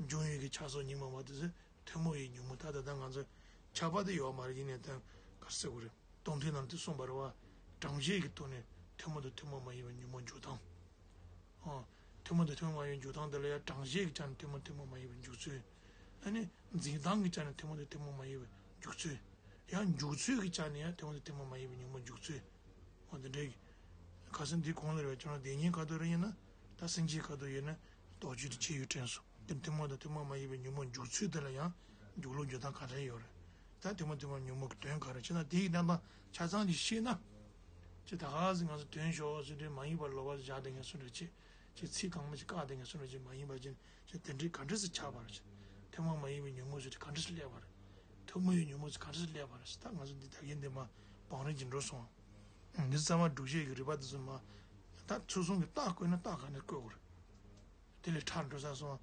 འབྱུང་བའི་གི་ཆགས་སོགས་ཉོན་མོངས་པ་དེ་ཚོ་ཐུན་མོང་བའི་ཉོན་མོངས་ད་ལྟ་ད་ང་ཚོ་ཁྱབ་པ་དེ་ཡོད་མ་རེད་ཡིན་ནའི་ད་ག་རེ་ཟེར་དགོས་རེད། གཏོང་ཐུན་ནང་དུ་གསུངས་པ་རེད་བ། གྲངས་བཤད་ཀྱི་ཐོག་ནས་ཐུན་མོང་དང་ཐུན་མོང་མ་ཡིན་པའི་ཉོན་མོངས་འཇུག་སྟངས། ཨང་། ཐུན་མོང་དང་ཐུན་མོང་མ་ཡིན་པའི་འཇུག་སྟངས་དེ་ལ་ཡང་གྲངས་བཤད་ཀྱི་ཆ་ནས་ཐུན་མོང་ཐུན་མོང་མ་ཡིན་པའི་འཇུག་ཚུལ། ཨ་ནི་འཛིན་སྟངས་ཀྱི་ཆ་ནས་ཐུན་མོང་དང་ཐུན་མོང་མ་ཡིན་པའི་འཇུག་ཚུལ། ཡང་འཇུག་ཚུལ་གྱི་ཆ་ནས་ཡང་ཐུན་མོང་དང་ཐུན་མོང་མ་ཡིན་པའི་ཉོན་མོངས་འཇུག་ཚུལ། འོ་དེ་འདྲའི་གི། ཁ་སང་འདི་གོང་ལ་རེ་བ་ཁྱོད་རང་དེ་ཉིད་ཁ་ཐོག་རེ་ཡིན་ན། ད་སེམས་ཅན་ཁ་ཐོག་ཡིན་ན། རྡོ་རྗེ་དེ་ཆེ་ཡུལ་དྲན་སོང་། དེ་ཐུན་མོང་དང་ཐུན་མོང་མ་ཡིན་པའི་ཉོན་མོངས་འཇུག་ཚུལ་དེ་ལ་ཡང་། འཇུག་ལུགས་འཇུག་སྟངས་ག་འདྲ་ཡོད་རེད། ད་ཐུན་མོང་ཐུན་མོང་ཉོན་མོངས་ཀྱི་དོན་ག་རེ་བྱས་ན་དེ་ཡི་རྣམ་པ་ཆ་ཚང་གཅིག་ཤེས་ན། ཅི་ད་ག་ཟེ་ང་ཚོ་དོན་ཞོག་ཟེར་དུས་མ་ཡིན་པ་ལོག་པ་བཞག་དེ་ངས་སུ་འདྲ་ཅི། ཅི་ཚིག་གང་མ་ཅི་བཀག་དེ་ངས་སུ་འདྲ་ཅི་མ་ཡིན་པ་ཅི། ཅི་དེ་འདྲའི་ག་འདྲ་སེ་ཆགས་པ་རེད། ཐུན་མོང་མ་ཡིན་པའི་ཉོན་མོངས་ཟེར་དུས་ག་འདྲ་སེ་སླེབས་པ་རེད། ཐུན་མོང་བའི་ཉོན་མོངས་ཟེར་ག་འདྲ་སེ་སླེབས་པ་རེད་ཟེར་ད་ང་ཚོ་འདི་ད་གིན་འདི་མ་བང་རིམ་གྱི་འགྲོ་སོང་། འདི་ཚང་མ་སྒྲུབ་བྱེད་ཀྱི་རིགས་པ་འདི་ཚོ་མ། ད་ཚུལ་གསུམ་གྱི་རྟགས་བཀོད་ན་རྟགས་ག་ནས་བཀོད་དགོས་རེད། དེ་ལས་ཁྲ་འགྲོ་ས་སོང་།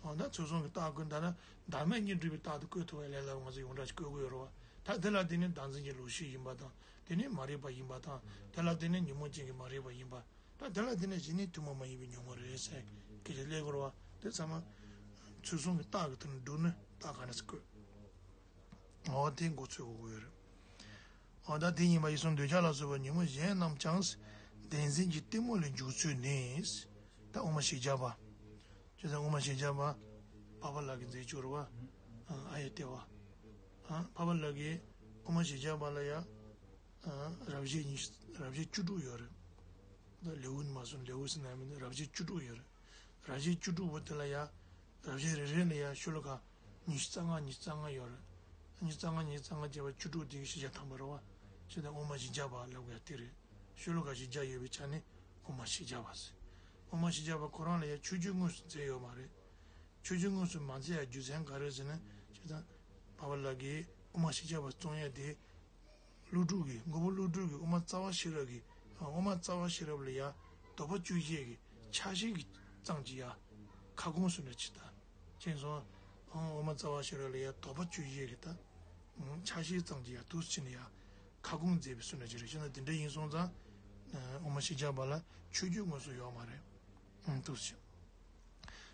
འོ་ན་ཚུལ་གསུམ་གྱི་རྟགས་བཀོད་ད་ན་བདག་མེད་གཉིས་སྒྲུབ་པའི་རྟགས་དེ་བཀོད་ཐུབ་པའི་ལས་ལ་ང་ཚོ་ཡོངས་གྲགས་ཀྱི་བཀོད་དགོས་ཡོད་རེད་བ། ད་དེ་ལ་བརྟེན་ནས་བདག་འཛིན་གྱི་ལུགས་ཤེས་ཡིན་པ་དང་དེ་ནས་མ་རིག་པ་ཡིན་པ་དང་དེ་ལ་བརྟེན་ནས་ཉོན་མོངས་ཅན་གྱི་མ་རིག་པ་ཡིན་པ། ད་དེ་ལ་བརྟེན་ནས་གཞི་ནས་ཐུན་མོང་མ་ཡིན་པའི་ཉོན་མོངས་རེད་ཟེར་སྐད་ཆ་སླེབས་དགོས་རེད་བ། དེ་ཚང་མ་ཚུལ་གསུམ་གྱི་རྟགས་ཀྱི་ཐོག་ནས་བསྒྲུབས་ནས་རྟགས་ག་འདྲ་སེ་བཀོད། འོ་དེ་མགོ་ཚོས་དགོས་ཀྱི་ཡོད་རེད། འོ་ད་དེ་ཡིན་པ་ཡིན་སོང་འདོད་ཆགས་ལ་སོགས་པ་ཉོན་མོངས་གཞན་རྣམས་ཀྱང་བདེན་འཛིན་གྱི་གཏི་མུག་ལས་འཇུག་ཚུལ་ནི། ད་དབུ་མ་བཞི་བརྒྱ་པ། ཅེས་དབུ་མ་བཞི་བརྒྱ་པ། འཕགས་པ་ལྷ་གི་མཛད་སྤྱོད་རེད་བ། ཨ་ཡ་ཏེ་བ། འཕགས་པ་ལྷ་གི་དབུ་མ་བཞི་བརྒྱ་པ་ལ་ཡ། རབ་བྱེད་ཉི་ཤུ་རབ་བྱེད་བཅུ་དྲུག་ཡོད་རེད། ད་ལེའུ་ནི་མ་སོང་ལེའུ་ཟེར་ན་མིན་ན་རབ་བྱེད་བཅུ་དྲུག་ཡོད་རེད། རབ་བྱེད་བཅུ་དྲུག་པོ་དེ་ལ་ཡ། རབ་བྱེད་རེ་རེ་ལ་ཡ་ཤོ་ལོ་ཀ་ཉི་ཤུ་རྩ་ལྔ་ཉི་ཤུ་རྩ་ལྔ་ཡོད་རེད། ཉི་ཤུ་རྩ་ལྔ་ཉི་ཤུ་རྩ་ལྔ་བྱས་པ་བཅུ་དྲུག་དེ་གི་བཞི་བརྒྱ་ཐམ་པ་རེད་བ། ཅེས་དང་དབུ་མ་བཞི་བརྒྱ་པ་ལབ་དགོས་ཡ་དེ་རེད། ཤོ་ལོ་ཀ་བཞི་བརྒྱ་ཡོད་པའི་ཆ་ནས་དབུ་མ་བཞི་བརྒྱ་པ་ཟེར། དབུ་མ་བཞི་བརྒྱ་པ་ཁོ་རང་ལ་ཡ་མཆོད་བརྗོད་དངོས་སུ་མཛད་ཡོད་མ་རེད། མཆོད་བརྗོད་དངོས་སུ་མ་མཛད་ཡ་རྒྱུ་མཚན་ག་རེ་ཟེར་ན་ཅེས་དང་། འཕགས་པ་ལྷ་གིས་དབུ་མ་བཞི་བརྒྱ་པ་རྩོམ་ཡ་དེ། ཀླུ་སྒྲུབ་ཀྱི་མགོན་པོ་ཀླུ་སྒྲུབ་ཀྱི་དབུ་མ་རྩ་བ་ཤེས་རབ་ཀྱི་དབུ་མ་རྩ་བ་ཤེས་རབ་ལ་ཡ་དོགས་པ་གཅོད་བྱེད་ཀྱི་ཆ་ཤས་ཀྱི་ཙམ་གྱི་ཡ་ཁ་སྐོང་སུ་འདྲ་ཅིག་ད་ཅེས་སོང་། དབུ་མ་རྩ་བ་ཤེས་རབ་ལ་ཡ་དོགས་པ་གཅོད་བྱེད་ཀྱི་ད་ཆ་ཤས་ཙམ་གྱི་ཡ་དུས་ཕྱིན་ནས་ཡ་ཁ་སྐོང་མཛད་པའི་སུ་འདྲ་ཅིག་རེད་ཤེ་ན་དེ་འདྲ་ཡིན་སོང་ཙང་། དབུ་མ་བཞི་བརྒྱ་པ་ལ་མཆོད་བརྗོད་དངོས་སུ་ཡོད་མ་རེད། དུས་ཕྱིན།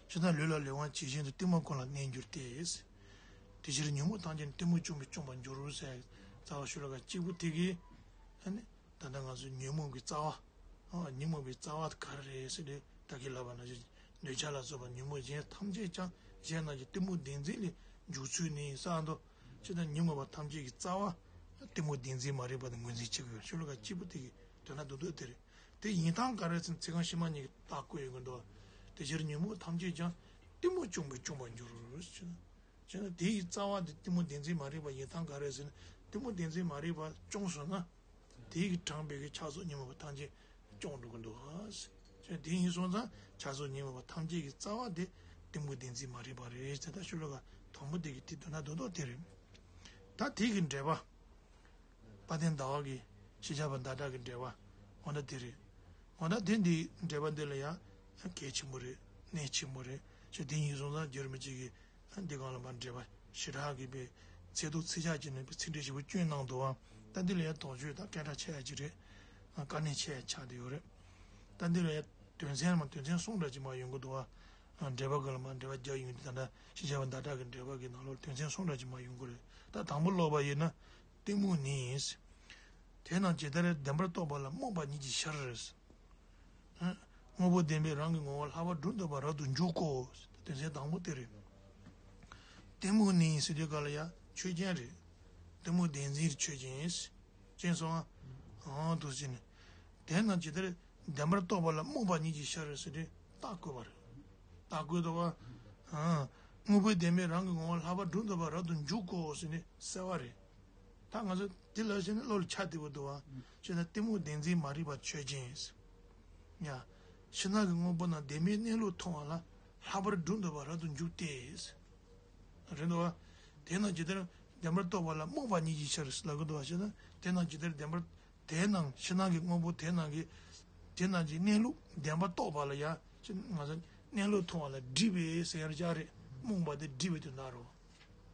ཇི་ལྟར་ལུས་ལ་ལས་དབང་ཇི་བཞིན་དུ་གཏི་མུག་ཀུན་ལ་གནས་འགྱུར་ཏེ། དེ་ཕྱིར་ཉོན་མོངས་ཐམས་ཅད་ནི་གཏི་མུག་བཅོམ་པས་བཅོམ་པར་འགྱུར་ཟེར། རྩ་བ་ཤོ་ལོ་ཀ་གཅིག་པུ་དེ་གིས། ཨ་ནི། ད་ལྟ་ང་ཚོ་ཉོན་མོངས་ཀྱི་རྩ་བ། ཨ་ཉོན་མོངས་པའི་རྩ་བ་ག་རེ་རེད་ཟེར་ཏེ་ད་གིན་ལབ་པ་ནང་བཞིན་འདོད་ཆགས་ལ་སོགས་པ་ཉོན་མོངས་གཞན་ཐམས་ཅད་ཀྱང་གཞན་རྣམས་ཀྱི་གཏི་མུག་བདེན་འཛིན་ལས་འཇུག་ཚུལ་ནི་ས་འདུ། ཇི་ལྟར་ཉོན་མོངས་པ་ཐམས་ཅད་ཀྱི་རྩ་བ། གཏི་མུག་བདེན་འཛིན་མ་རིག་པ་དང་ངོས་འཛིན་བྱེད་དགོས། ཤོ་ལོ་ཀ་གཅིག་པུ་དེ་གིས་དོན་དག་རྡོག་རྡོག་དེ་རེད། དེ་ཡིན་སྟངས་ག་རེ་ཟེར་ན་ཚིག་རྐང་ཕྱི་མ་གཉིས་ཀྱིས་རྟགས་བཀོད་ཡོང་གི་འདུག་དེ་ཕྱིར་ཉོན་མོངས་ཐམས་ཅད་ཀྱང་གཏི་མུག་བཅོམ་པས་བཅོམ་པར་འགྱུར་ཞེ་ན། བྱས་ན་དེ་ཡི་རྩ་བ་དེ་གཏི་མུག་བདེན་འཛིན་མ་རིག་པ་ཡིན་སྟངས་ག་རེ་ཟེར་ན་གཏི་མུག་བདེན་འཛིན་མ་རིག་པ་བཅོམ་སོང་ན། དེ་ཡི་དྲངས་པའི་གི་ཆགས་སོགས་ཉོན་མོངས་པ་ཐམས་ཅད་བཅོམ་འགྲོ་གི་འདུག་བྱས་ན་དེ་ཡིན་སོང་ཙང་ཆགས་སོགས་ཉོན་མོངས་པ་ཐམས་ཅད་ཀྱི་རྩ་བ་དེ་གཏི་མུག་བདེན་འཛིན་མ་རིག་པ་རེད་ཟེར་ད་ཤོ་ལོ་ཀ་དང་པོ་དེ་གི་དེ་དོན་དག་རྡོག་རྡོག་དེ་རེད། ད་དེ་གི་འགྲེལ་པ། དཔལ་ལྡན་ཟླ་བ་གི་ཤེས་བྱ་པ་ཟླ་གྲགས་ཀྱི་འགྲེལ་པ་འོ་ན་དེ་རེད། འོ་ན་དེ་འདི་འགྲེལ་པ་འདི་ལ་ཡང་གལ་ཆེན་པོ་རེད། གནད་ཆེན་པོ་རེད། ཞེས་དེ་ཡིན་སོང་ཙང་རྒྱུད་རིན་པོ་ཆེ་གིས་འདི་གང་ལ་མ་འགྲེལ་པ་ཞེ་དྲག་གི་པའི་ཚིག་ཏོག་ཚིག་ཆག་ཅིག་ནས་པའི་ཚིག་འགྲེལ་ཞིབ་པོ་བསྐྱོན་གནང་འདུག་བ། ད་འདི་ལ་ཡང་དོགས་གཅོད་དང་སྐད་གྲགས་ཆེ་ཡ་ཅིག་རེད། དཀའ་གནད་ཆེ་ཡ་ཆགས་བསྡད་ཡོད་རེད། ད་འདི་ལ་ཡང་དོན་ཚན་མ་དོན་ཚན་གསུམ་འདྲ་ཅིག་མ་ཡོང་གི་འདུག་བ། འགྲེལ་པ་གི་ལ་མ་འགྲེལ་པ་རྒྱག་ཡོང་དུས་ད་ལྟ་ཤེས་བྱ་བ་ཟླ་གྲགས་ཀྱི་འགྲེལ་པ་གི་ནང་ལོགས་དོན་ཚན་གསུམ་འདྲ་ཅིག་མ་ཡོང་གི་རེད། ད་དང་པོ་ཀློག་པ་ཡིན་ན། གཏི་མུག་ནི། དེས་ན་ཇི་ལྟར་བདེན་པར་རྟོགས་པ་ལ་རྨོངས་པ་ཉིད་ཀྱི་ཕྱིར། དངོས་པོ་བདེན་པའི་རང་གི་ངོ་བོ་ལྷག་པར་སྒྲུབ་འདོད་པ་རབ་ཏུ་འཇུག་གོ། དོན་ཚན་དང་པོ་དེ་རེད། གཏི་མུག་ནི་ཟེར་དུས་ག་ལ་ཡ་ཆོས་ཅན་རེད། གཏི་མུག་བདེན་འཛིན་ཆོས་ཅན། ཅན་སོང་ཨ། འོང་དུ་ཕྱིན་ནས། དེས་ན་ཇི་ལྟར་བདེན་པར་རྟོགས་པ་ལ་རྨོངས་པ་ཉིད་ཀྱི་ཕྱིར་ཟེར་ཏེ་རྟགས་བཀོད་པ་རེད། རྟགས་བཀོད་དོ་བ། དངོས་པོ་བདེན་པའི་རང་གི་ངོ་བོ་ལྷག་པར་སྒྲུབ་འདོད་པ་རབ་ཏུ་འཇུག་གོ་ཟེར་ནས་གསལ་བ་རེད། ད་ང་ཚོ་དེ་ལ་བྱས་ན་བློ་ལ་ཆ་དེ་བོ་འདུག་བ། བྱས་ན་གཏི་མུག་བདེན་འཛིན་མ་རིག་པ་ཆོས་ཅན། ཡ། ཕྱི་ནང་གི་དངོས་པོ་རྣམས་བདེན་པའི་གནས་ལུགས་མཐོང་བ་ལ་ལྷག་པར་སྒྲུབ་འདོད་པ་རབ་ཏུ་འཇུག་སྟེ། རེད་འདུག་བ། དེས་ན་ཇི་ལྟར་བདེན་པར་རྟོགས་པ་ལ་རྨོངས་པ་ཉིད་ཀྱི་ཕྱིར་ལབ་ཀྱི་འདུག་བ། བྱས་ན་དེས་ན་ཇི་ལྟར་བདེན་པར་དེ་རྣམས་ཕྱི་ནང་གི་དངོས་པོ་དེ་རྣམས་ཀྱི་དེ་རྣམས་ཀྱི་གནས་ལུགས་བདེན་པར་རྟོགས་པ་ལ་ཡང་ང་ཚོ་གནས་ལུགས་མཐོང་བ་ལ་སྒྲིབ་པའི་ཟེར་ཡ་ཅིག་རེད། རྨོངས་པ་དེ་སྒྲིབ་པའི་དོན་དག་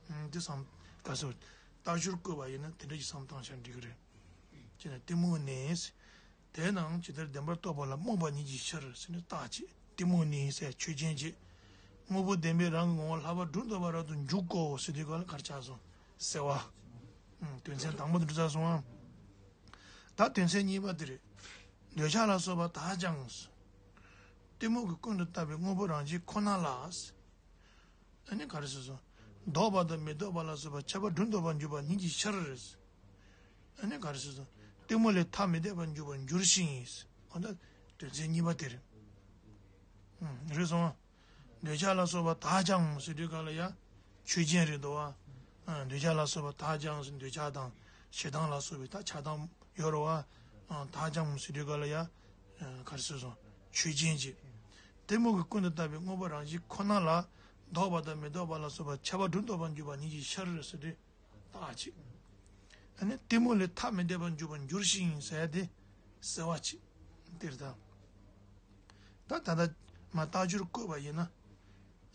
རེད། དེ་བསམ་ག་ཟེར་བ། རྟགས་སྦྱོར་བཀོད་པ་ཡིན་ན་དེ་འདྲ་ཞིག་བསམ་བཏང་བྱ་འགྲིག་གི་རེད། ཅེ་ན་གཏི་མུག་ནི། དེ་རྣམས་ཇི་ལྟར་བདེན་པར་རྟོགས་པ་ལ་རྨོངས་པ་ཉིད་ཀྱི་ཕྱིར་ཟེར་ནས་རྟགས་ཅིག་གཏི་མུག་ནི་ཟེར་ཆོས་ཅན་གཅིག་དངོས་པོ་བདེན་པའི་རང་གི་ངོ་བོ་ལྷག་པར་སྒྲུབ་འདོད་པ་རབ་ཏུ་འཇུག་གོ་ཟེར་དུས་ག་ལ་ག་རེ་ཆགས་སོང་། གསལ་བ། ཨུམ། དོན་ཚན་དང་པོ་དེ་འགྲུབ་ཚར་སོང་ཨ། ད་དོན་ཚན་གཉིས་པ་དེ་རེད། འདོད་ཆགས་ལ་སོགས་པ་དག་ཀྱང་། གཏི་མུག་གི་ཀུན་ཏུ་བརྟགས་པའི་དངོས་པོ་རང་བཞིན་ཁོ་ན་ལ། ཨ་ནི་ག་རེ་ཟེར་སོང་། ལྡོག་པ་དང་མི་ལྡོག་པ་ལ་སོགས་པ་ཁྱད་པར་སྒྲུབ་འདོད་པར་འགྱུར་བ་ཉིད་ཀྱི་ཕྱིར། ཨ་ནི་ག་རེ་ཟེར་སོང་། གཏི་མུག་ལས་ཐ་མི་དད་པར་འགྱུར་བར་འགྱུར་ཞིང་། འོ་ན་དོན་ཚན་གཉིས་པ་དེ་རེད། ཨུམ། རེད་སོང་ཨ། འདོད་ཆགས་ལ་སོགས་པ་དག་ཀྱང་ཟེར་དུས་ག་ལ་ཡ། ཆོས་ཅན་རེད་འདུག་བ། ཨ། འདོད་ཆགས་ལ་སོགས་པ་དག་ཀྱང་ཟེར་འདོད་ཆགས་དང་ཞེ་སྡང་ལ་སོགས་པའི་ད་ཆགས་སྡང་ཡོད་རེད་བ། ཨ། དག་ཀྱང་ཟེར་དུས་ག་ལ་ཡ། ཨ། ག་རེ་ཟེར་སོང་། ཆོས་ཅན་གཅིག་གཏི་མུག་གི་ཀུན་ཏུ་བརྟགས་པའི་དངོས་པོ་རང་བཞིན་ཁོ་ན་ལ་ལྡོག་པ་དང་མི་ལྡོག་པ་ལ་སོགས་པ་ཁྱད་པར་སྒྲུབ་འདོད་པར་འགྱུར་བ་ཉིད་ཀྱི་ཕྱིར་ཟེར་དུས་རྟགས་གཅིག་ཨ་ནི་གཏི་མུག་ལས་ཐ་མི་དད་པར་འགྱུར་བར་འགྱུར་ཞིང་ཟེར་ཏེ་གསལ་བ་གཅིག་དེར་ད། ད་ད་ལྟ་མ་རྟགས་སྦྱོར་བཀོད་པ་ཡིན་ན།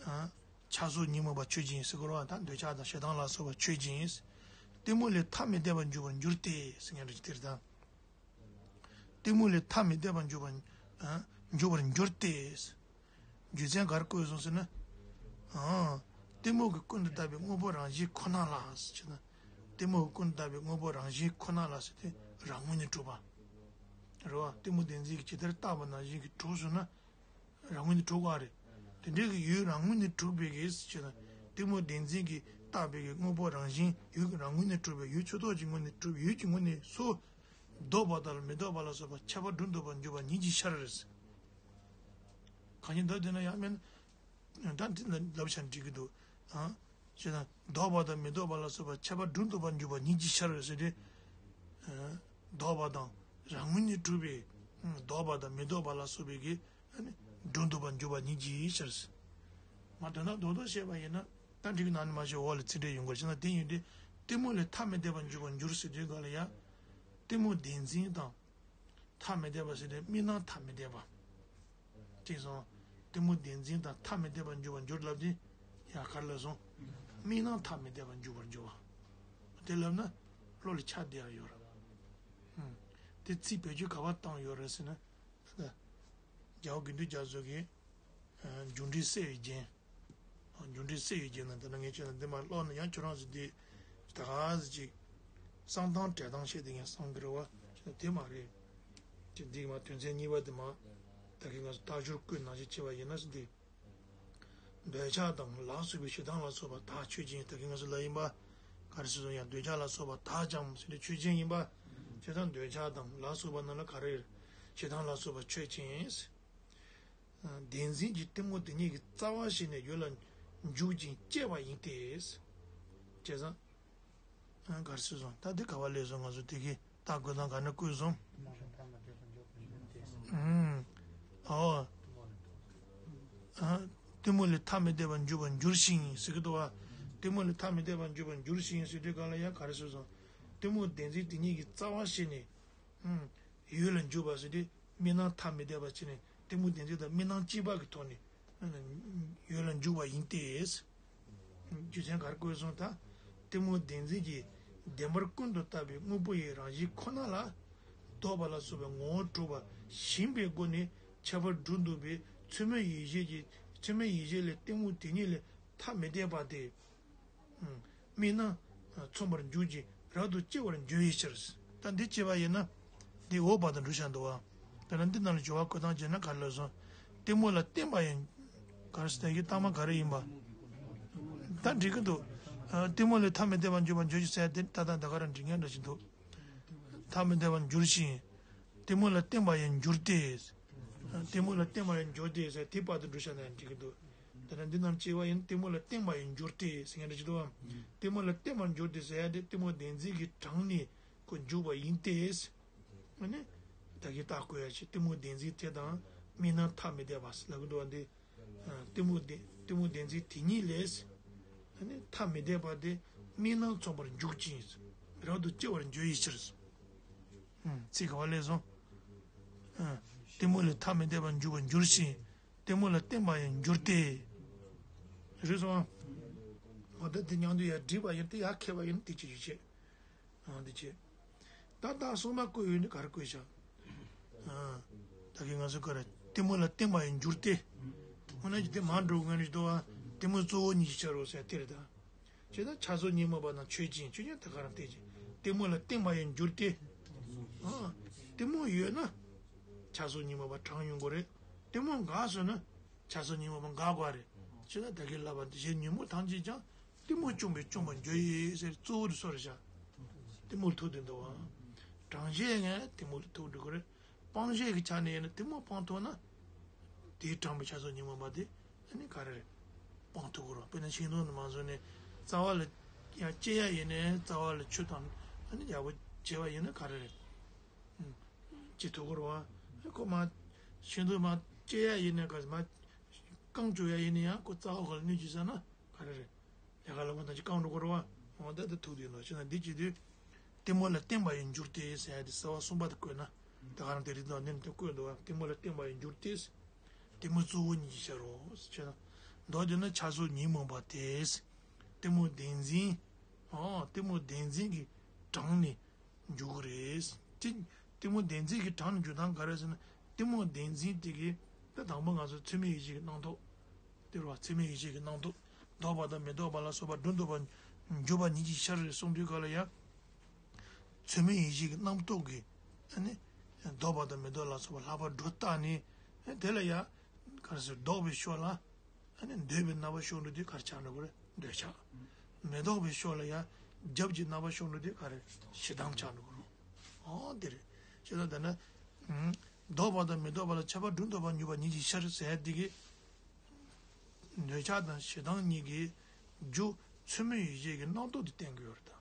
ཨ། ཆགས་སོགས་ཉོན་མོངས་པ་ཆོས་ཅན་ཟེར་དགོས་རེད་བ། ད་འདོད་ཆགས་དང་ཞེ་སྡང་ལ་སོགས་པ་ཆོས་ཅན། གཏི་མུག་ལས་ཐ་མི་དད་པར་འགྱུར་བར་འགྱུར་ཏེ་ཟེར་མཁན་རེད་དེར་ད། གཏི་མུག་ལས་ཐ་མི་དད་པར་འགྱུར་བར། ཨ། འགྱུར་བར་འགྱུར་ཏེ། རྒྱུ་མཚན་ག་རེ་བཀོད་སོང་ཟེར་ན། ཨ། གཏི་མུག་གི་ཀུན་ཏུ་བརྟགས་པའི་དངོས་པོ་རང་བཞིན་ཁོ་ན་ལ་ཟེར་ན། གཏི་མུག་གི་ཀུན་ཏུ་བརྟགས་པའི་དངོས་པོ་རང་བཞིན་ཁོ་ན་ལ་ཟེར་ཏེ་རང་ངོས་ནས་གྲུབ་པ། རེད་བ། གཏི་མུག་བདེན་འཛིན་གྱིས་ཇི་ལྟར་བརྟགས་པ་ནང་བཞིན་གྱིས་གྲུབ་སོང་ན། རང་ངོས་ནས་གྲུབ་པ་རེད། དེ་འདྲའི་གི་ཡུལ་རང་ངོས་ནས་གྲུབ་པའི་གི་ཟེར་ན། གཏི་མུག་བདེན་འཛིན་གྱིས་བརྟགས་པའི་གི་དངོས་པོ་རང་བཞིན་ཡུལ་གྱི་རང་ངོས་ནས་གྲུབ་པའི་ཡུལ་ཆོས་ཐོག་གི་ངོས་ནས་གྲུབ་ཡུལ་གྱི་ངོས་ནས་སོ། ལྡོག་པ་དང་མི་ལྡོག་པ་ལ་སོགས་པ་ཁྱད་པར་སྒྲུབ་འདོད་པར་འགྱུར་བ་ཉིད་ཀྱི་ཕྱིར། གང་ཡིན་ད་དེ་ན་ཡང་མིན། ད་འདི་ལ་ལབ་བྱ་འགྲིག་གི་འདུག་ཨ། ཞེ་ན་ལྡོག་པ་དང་མི་ལྡོག་པ་ལ་སོགས་པ་ཁྱད་པར་སྒྲུབ་འདོད་པར་འགྱུར་བ་ཉིད་ཀྱི་ཕྱིར་ཟེར་ཏེ། ཨ། ལྡོག་པ་དང་རང་ངོས་ནས་གྲུབ་པའི། ཨ། ལྡོག་པ་དང་མི་ལྡོག་པ་ལ་སོགས་པའི་གི། ཨ་ནི་སྒྲུབ་འདོད་པར་འགྱུར་བ་ཉིད་ཀྱི་ཕྱིར། མ་དོན་དག་རྡོག་རྡོག་བཤད་པ་ཡིན་ན་ད་འགྲིག་གི་ནང་ནས་མ་བཤད་འོག་ལ་ཚིག་འགྲེལ་ཡོང་དགོས་ཕྱིན་ན་དེ་ཡིན་དུས་གཏི་མུག་ལས་ཐ་མི་དད་པར་འགྱུར་བར་འགྱུར་ཟེར་དུས་ག་ལ་ཡ། གཏི་མུག་བདེན་འཛིན་དང་། ཐ་མི་དད་པ་ཟེར་དུས་དམིགས་རྣམ་ཐ་མི་དད་པ། ཅེས་སོང་། གཏི་མུག་བདེན་འཛིན་དང་ཐ་མི་དད་པར་འགྱུར་བར་འགྱུར་ལབ་དུས། ཡ་གར་ལ་སོང་། དམིགས་རྣམ་ཐ་མི་དད་པར་འགྱུར་བར་འགྱུར་བ། དེ་ལབ་ན། བློ་ལ་ཆ་བསྡད་ཡ་ཡོད་རེད། ཧུམ། དེ་ཚིག་བེད་སྤྱོད་ག་པར་བཏང་ཡོད་རེད་ཟེར་ན། ད། རྒྱལ་བ་དགེ་འདུན་རྒྱ་མཚོ་གིས། ཨ། འཇུག་འགྲེལ་གསལ་བའི་རྒྱན། འཇུག་འགྲེལ་གསལ་བའི་རྒྱན་ན་འདི་ན་ངས་ཁྱོད་ལ་འདི་མ་ཀློག་ན་ཡང་ཁྱོད་རང་ཚོ་འདི་ད་ག་ཟེ་ཅིག་བསམ་སྟངས་བྲལ་སྟངས་བཤད་དེ་ཡང་བསམ་གི་རེད་བ། དེ་མ་རེད། དེ་འདི་མ་དོན་ཚན་གཉིས་པ་དེ་མ། ད་གིན་ང་ཚོ་རྟགས་སྦྱོར་བཀོད་ནང་བཞིན་བྱས་པ་ཡིན་ན་ཟེར་འདི། འདོད་ཆགས་དང་ལ་སོགས་པའི་ཞེ་སྡང་ལ་སོགས་པ་དག་ཆོས་ཅན། ད་གིན་ང་ཚོ་ལ་ཡིན་པ། ག་རེ་ཟེར་སོང་ཡང་འདོད་ཆགས་ལ་སོགས་པ་དག་ཀྱང་ཟེར་འདི་ཆོས་ཅན་ཡིན་པ། བྱས་ཙང་འདོད་ཆགས་དང་ལ་སོགས་པ་རྣམས་ལ་ག་རེ། ཞེ་སྡང་ལ་སོགས་པ་ཆོས་ཅན། བདེན་འཛིན་གྱི་གཏི་མུག་དེ་ཉིད་ཀྱི་རྩ་བ་བྱས་ནས་ཡུལ་ལ་འཇུག་ཅིང་སྐྱེ་བ་ཡིན་ཏེ། བྱས་ཙང་། ག་རེ་ཟེར་སོང་ད་འདི་ག་པར་སླེབས་སོང་ང་ཚོ་དེ་གི་རྟགས་བཀོད་སྟངས་ག་ནས་བཀོད་སོང་། ཨུམ། ཨོ། ཨ། གཏི་མུག་ལས་ཐ་མི་དད་པར་འགྱུར་བར་འགྱུར་ཞིང་ཟེར་གི་འདུག་བ། གཏི་མུག་ལས་ཐ་མི་དད་པར་འགྱུར་བར་འགྱུར་ཞིང་ཟེར་དུས་ག་ལ་ཡང་ག་རེ་ཟེར་སོང་། གཏི་མུག་བདེན་འཛིན་དེ་ཉིད་ཀྱི་རྩ་བ་བྱས་ནས། ཨུམ། ཡུལ་ལ་འཇུག་པ་ཟེར་དུས་དམིགས་རྣམ་ཐ་མི་དད་པ་བྱས་ནས་གཏི་མུག་བདེན་འཛིན་དང་དམིགས་རྣམ་གཅིག་པ་གི་ཐོག་ནས་ཡུལ་ལ་འཇུག་པ་ཡིན་ཏེ། རྒྱུ་མཚན་ག་རེ་བཀོད་སོང་ད། གཏི་མུག་བདེན་འཛིན་གྱིས་བདེན་པར་ཀུན་ཏུ་བརྟགས་པའི་དངོས་པོ་ཡི་རང་བཞིན་ཁོ་ན་ལ་ལྡོག་པ་ལ་སོགས་པའི་ངོ་བོ་གྲུབ་པ་ ཞེན་པའི་སྒོ་ནས་ཁྱབ་པར་སྒྲུབ་འདོད་པའི་ཚད་མའི་ཡིད་བྱེད་ཀྱི་ཚད་མའི་ཡིད་བྱེད་ལས་གཏི་མུག་དེ་ཉིད་ལས་ཐ་མི་དད་པ་སྟེ། དམིགས་རྣམ་མཚུངས་པར་འཇོག་ཅིང་རབ་ཏུ་སྐྱེ་བར་འགྱུར་བའི་ཕྱིར། ད་འདི་བྱས་པ་ཡིན་ན། འདི་འོག་བར་དུ་འགྲོ་བཞག་འདུག་བ། དེ་ལ་འདི་རྣམས་ལ་སྦྱོར་བ་བཀོད་སྟངས་བྱས་ན་ག་རེ་ལབ་སོང་། གཏི་མུག་ལ་བརྟེན་པ་ཡང་། ག་རེ་ཟེར་གྱི་གཏའ་མ་ག་རེ་ཡིན་པ། ད་འགྲིག་གི་འདུག་གཏི་མུག་ལས་ཐ་མི་དད་པར་འགྱུར་བར་འགྱུར་ཞིང་ཟེར་ཏེ་ད་ལྟ་འདི་ག་རང་འགྲིག་ངེས་འདྲ་ཞིག་འདུག་ཐ་མི་དད་པར་འགྱུར་ཞིང་། གཏི་མུག་ལ་བརྟེན་པ་ཡང་འགྱུར་ཏེ། གཏི་མུག་ལ་བརྟེན་པ་ཡང་འགྱུར་ཏེ་ཟེར་དེ་བར་དུ་འགྲོ་བྱས་ན་ཡང་འགྲིག་གི་འདུག་ད་ནི་འདི་རྣམས་བྱས་པ་ཡིན་གཏི་མུག་ལ་བརྟེན་པ་ཡང་འགྱུར་ཏེ་ཟེར་མཁན་འདྲ་ཞིག་འདུག་བ། གཏི་མུག་ལ་བརྟེན་པར་འགྱུར་ཏེ་ཟེར་ཡ་དེ་གཏི་མུག་བདེན་འཛིན་གྱི་གྲངས་ནི་ཁོ་འཇུག་པ་ཡིན་ཏེ། ཨ་ནི། ད་གིན་རྟགས་བཀོད་ཡ་ཆེ་གཏི་མུག་བདེན་འཛིན་དེ་དང་དམིགས་རྣམ་ཐ་མི་དད་པ་ལབ་ཀྱི་འདུག་བ་འདི། གཏི་མུག་བདེན་གཏི་མུག་བདེན་འཛིན་དེ་ཉིད་ལས། ཨ་ནི་ཐ་མི་དད་པ་དེ་དམིགས་རྣམ་མཚུངས་པར་འཇུག་ཅིང་། རབ་ཏུ་སྐྱེ་བར་འགྱུར་བའི་ཕྱིར། ཚིག་ག་བ་ལས་སོང་། གཏི་མུག་ལས་ཐ་མི་དད་པར་འཇུག་པར་འགྱུར་ཞིང་། གཏི་མུག་ལ་བརྟེན་པ་ཡང་འགྱུར་ཏེ། རེད་སོང་། འོ་ད་དེ་མཉམ་དུ་ཡར་བསྒྲིགས་པ་ཡིན་ཏེ་ཡར་ཁྱེར་བ་ཡིན་ཏེ་ཅི་ཞིག་བྱེད། འོ་འདི་བྱེད། ད་ད་གསུངས་མ་བཀོད་ཡོད་ནི་ག་རེ་བཀོད་བཞག་ད་གིན་ང་ཚོ་ག་རེ་གཏི་མུག་ལ་བརྟེན་པ་ཡང་འགྱུར་ཏེ། འོ་ན་ཅི་དེ་མར་འགྲོ་ངན་རེད་དོ། གཏི་མུག་གཙོ་བོ་ཉིད་ཀྱི་ཕྱིར་རོ་ཟེར་དེ་རེད་ད། ཅེས་དང་ཆགས་སོགས་ཉོན་མོངས་པ་དང་ཆོས་ཅན། ཆོས་ཅན་དེ་ག་རང་སྟེ་ཅིང་གཏི་མུག་ལ་བརྟེན་པ་ཡང་འགྱུར་ཏེ། གཏི་མུག་ཡོད་ན། ཆགས་སོགས་ཉོན་མོངས་པ་གྲངས་ཡོང་དགོས་རེད། གཏི་མུག་འགགས་སོང་ན། ཆགས་སོགས་ཉོན་མོངས་པ་འགག་དགོས་རེད། ཅེས་ན་ད་གིན་ལབ་པ་འདི་བཞིན་ཉོན་མོངས་ཐམས་ཅད་ཀྱང་གཏི་མུག་བཅོམ་པས་བཅོམ་པར་འགྱུར་ཡི་ཟེར་གཙོ་བོ་དེ་སོ་རེད་བཞག་གཏི་མུག་ལ་ཐུག་བསྡད་འདུག་བ། གྲངས་ཅན་ངས་གཏི་མུག་ལ་ཐུག་འགྲོ་གི་རེད། སྤང་བྱའི་གི་ཆ་ནས་ཡིན་ན་གཏི་མུག་སྤང་ཐུབ་ན། དེའི་གྲངས་པའི་ཆགས་སོགས་ཉོན་མོངས་པ་དེ་ཨ་ནི་ག་རེ་རེད། སྤང་ཐུབ་ཀྱི་རེད། དཔེར་ན་ཤིང་སྡོང་དུ་མ་བཟོས་ནས་རྩ་བ་ལ་ཡང་སྐྱེ་ཡ་ཡིན་ནའི་རྩ་བ་ལ་ཆུ་དང་ཨ་ནི་ཡག་པོ་བྱས་པ་ཡིན་ན་ག་རེ་རེད། སྐྱེ་ཐུབ་ཀྱི་རེད་བ། ཁོ་མ་ཤིང་སྡོང་མ་སྐྱེ་ཡ་ཡིན་ནའི་ག་རེ་མ་རྐང་བཅུག་ཡ་ཡིན་ན་ཡང་ཁོ་རྩ་བ་ག་ལ་གནོད་ཀྱི་ཟ་ན་ག་རེ་རེད། ལས་ཀ་ལ་མ་དང་ཅི་རྐང་འགྲོ་གི་རེད་བ། འོ་ད་དེ་ཐུག་དུས་ནོ་ཅི་ན་འདི་བྱེད་དུས། གཏི་མུག་ལ་བརྟེན་པ་ཡང་འགྱུར་ཏེ་ཟེར་ཡ་དེ་གསལ་བ་གསུམ་པ་དེ་བཀོད་ན། དེ་ག་རང་དེ་རིགས་དང་ནི་དེ་བཀོད་འདུག་བ། གཏི་མུག་ལ་བརྟེན་པ་ཡང་འགྱུར་ཏེ། གཏི་མུག་གཙོ་བོ་ཉིད་ཀྱི་ཕྱིར་རོ། ཅེ་ན། མདོར་བསྡུས་ན་ཆགས་སོགས་ཉོན་མོངས་པ་དེ། གཏི་མུག་བདེན་འཛིན། འོ་གཏི་མུག་བདེན་འཛིན་གྱི་གྲངས་ནི་འཇུག་གི་རེད། དེ་གཏི་མུག་བདེན་འཛིན་གྱི་གྲངས་ནི་འཇུག་སྟངས་ག་རེ་ཟེར་ན། གཏི་མུག་བདེན་འཛིན་དེ་གི་ད་དང་པོ་ང་ཚོ་ཚད་མའི་ཡིད་བྱེད་ཀྱི་རྣམ་རྟོག་དེ་རུ་བ་ཚད་མའི་ཡིད་བྱེད་ཀྱི་རྣམ་རྟོག་ལྡོག་པ་དང་མི་ལྡོག་པ་ལ་སོགས་པ་སྒྲོ་འདོགས་པ་འཇུག་པ་ཉིད་ཀྱི་ཕྱིར་རེད་གསུངས་དུས་ག་ལ་ཡ། ཚད་མའི་ཡིད་བྱེད་ཀྱི་རྣམ་རྟོག་གིས་ཨ་ནི། ལྡོག་པ་དང་མི་ལྡོག་ལ་སོགས་པ་ལྷག་པར་སྒྲོ་བཏགས་ནས་དེ་ལ་ཡ། ག་རེ་ཟེར་ལྡོག་པའི་ཕྱོགས་ལ་ཨ་ནི་འདོད་པའི་རྣམ་པ་ཤོར་འགྲོ་དུས་ག་རེ་ཆགས་འགྲོ་གི་རེད། འདོད་ཆགས། མི་ལྡོག་པའི་ཕྱོགས་ལ་ཡ། རྒྱབ་ཀྱི་རྣམ་པ་ཤོར་འགྲོ་དུས་ག་རེ་ཞེ་སྡང་ཆགས་འགྲོ་གི་རེད། ཨོ་དེ་རེད། ཞེ་སྡང་དེ་ན། ལྡོག་པ་དང་མི་ལྡོག་པ་ལ་ཁྱབ་པ་སྒྲོ་འདོགས་པ་འཇུག་པ་ཉིད་ཀྱི་ཕྱིར་ཟེར་དེ་གི་འདོད་ཆགས་དང་ཞེ་སྡང་གཉིས་ཀྱི་རྒྱུ་ཚད་མའི་ཡིད་བྱེད་ཀྱི་རྣམ་རྟོག་དེ་བསྟན་གྱི་ཡོད་རེད་ད།